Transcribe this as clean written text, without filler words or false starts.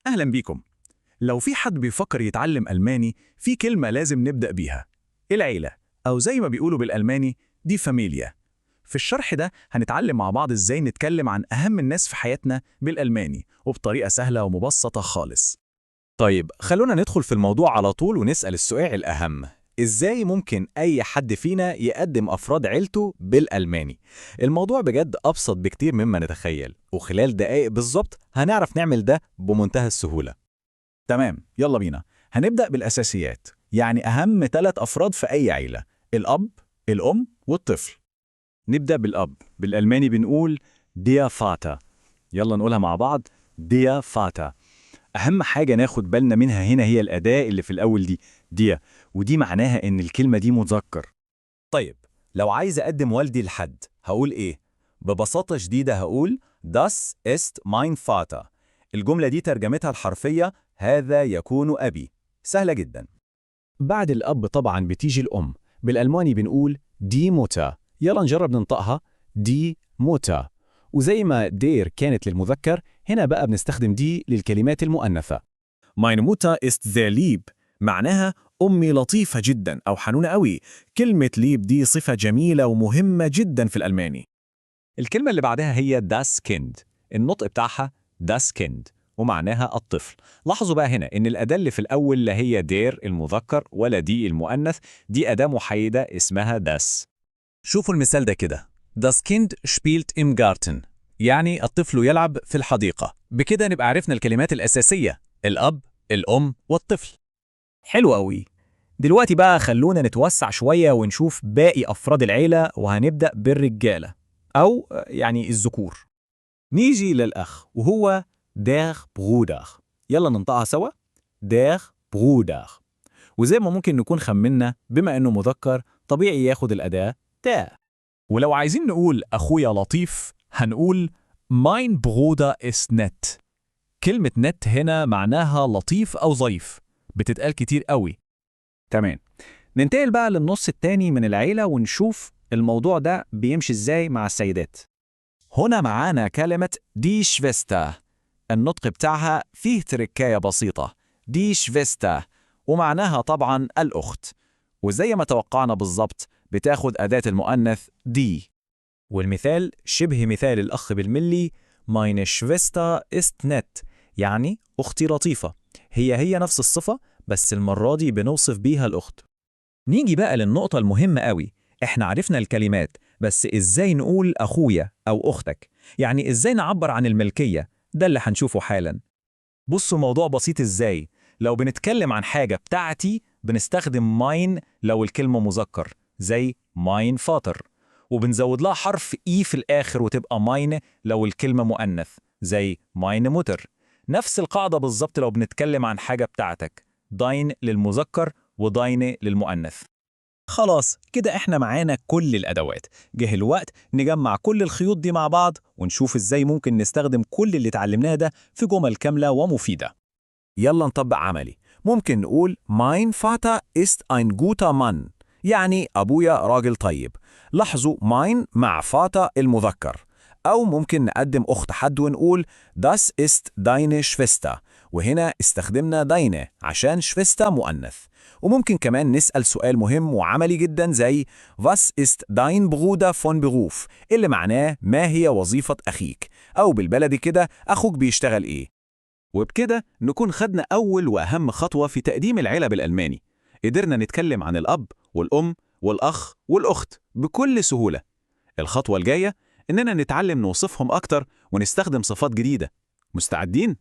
أهلا بيكم. لو في حد بيفكر يتعلم ألماني، في كلمة لازم نبدأ بيها: العيلة، أو زي ما بيقولوا بالألماني die Familie. في الشرح ده هنتعلم مع بعض إزاي نتكلم عن أهم الناس في حياتنا بالألماني، وبطريقة سهلة ومبسطة خالص. طيب، خلونا ندخل في الموضوع على طول ونسأل السؤال الأهم: إزاي ممكن أي حد فينا يقدم أفراد عيلته بالألماني؟ الموضوع بجد أبسط بكتير مما نتخيل، وخلال دقايق بالظبط هنعرف نعمل ده بمنتهى السهولة. تمام، يلا بينا. هنبدأ بالأساسيات، يعني أهم 3 أفراد في أي عيلة: الأب، الأم، والطفل. نبدأ بالأب. بالألماني بنقول der Vater. يلا نقولها مع بعض: der Vater. أهم حاجة ناخد بالنا منها هنا هي الأداة اللي في الأول دي، der، ودي معناها إن الكلمة دي مذكر. طيب، لو عايز أقدم والدي لحد هقول إيه؟ ببساطة شديدة هقول Das ist mein Vater. الجملة دي ترجمتها الحرفية هذا يكون أبي. سهلة جدا. بعد الأب طبعا بتيجي الأم. بالألماني بنقول die Mutter. يلا نجرب ننطقها: die Mutter. وزي ما der كانت للمذكر، هنا بقى بنستخدم die للكلمات المؤنثة. Meine Mutter ist sehr lieb، معناها أمي لطيفة جدا أو حنونة قوي. كلمة lieb دي صفة جميلة ومهمة جدا في الألماني. الكلمة اللي بعدها هي das Kind. النطق بتاعها das Kind، ومعناها الطفل. لاحظوا بقى هنا إن الأداة اللي في الأول لا هي der المذكر ولا die المؤنث، دي أداة محايدة اسمها das. شوفوا المثال ده كده: Das Kind spielt im Garten، يعني الطفل يلعب في الحديقة. بكده نبقى عرفنا الكلمات الأساسية: الأب، الأم، والطفل. حلو قوي. دلوقتي بقى خلونا نتوسع شوية ونشوف باقي أفراد العيلة، وهنبدأ بالرجالة أو يعني الذكور. نيجي للأخ، وهو der Bruder. يلا ننطقها سوا: der Bruder. وزي ما ممكن نكون خمنا، بما إنه مذكر طبيعي ياخد الأداة der. ولو عايزين نقول أخويا لطيف، هنقول Mein Bruder ist nett. كلمة nett هنا معناها لطيف أو ظريف، بتتقال كتير قوي. تمام، ننتقل بقى للنص التاني من العيلة ونشوف الموضوع ده بيمشي إزاي مع السيدات. هنا معانا كلمة die Schwester. النطق بتاعها فيه تركاية بسيطة: die Schwester، ومعناها طبعا الأخت، وزي ما توقعنا بالظبط بتاخد أداة المؤنث die. والمثال شبه مثال الأخ بالملي: Meine Schwester ist nett، يعني أختي لطيفة. هي هي نفس الصفة، بس المرة دي بنوصف بيها الأخت. نيجي بقى للنقطة المهمة قوي. احنا عرفنا الكلمات، بس ازاي نقول أخويا أو أختك؟ يعني ازاي نعبر عن الملكية؟ ده اللي هنشوفه حالا. بصوا، الموضوع بسيط ازاي. لو بنتكلم عن حاجة بتاعتي بنستخدم mein لو الكلمة مذكر، زي mein Vater، وبنزود لها حرف e في الآخر وتبقى meine لو الكلمة مؤنث، زي meine Mutter. نفس القاعدة بالظبط لو بنتكلم عن حاجة بتاعتك: dein للمذكر و deine للمؤنث. خلاص، كده احنا معانا كل الأدوات. جه الوقت نجمع كل الخيوط دي مع بعض ونشوف ازاي ممكن نستخدم كل اللي اتعلمناه ده في جمل كاملة ومفيدة. يلا نطبق عملي. ممكن نقول Mein Vater ist ein guter Mann، يعني أبويا راجل طيب. لاحظوا mein مع Vater المذكر. أو ممكن نقدم أخت حد ونقول Das ist deine Schwester، وهنا استخدمنا deine عشان Schwester مؤنث. وممكن كمان نسأل سؤال مهم وعملي جدا زي Was ist dein Bruder von Beruf؟ اللي معناه ما هي وظيفة أخيك، أو بالبلدي كده أخوك بيشتغل إيه. وبكده نكون خدنا أول وأهم خطوة في تقديم العيلة بالألماني. قدرنا نتكلم عن الأب والأم والأخ والأخت بكل سهولة. الخطوة الجاية إننا نتعلم نوصفهم أكتر ونستخدم صفات جديدة. مستعدين؟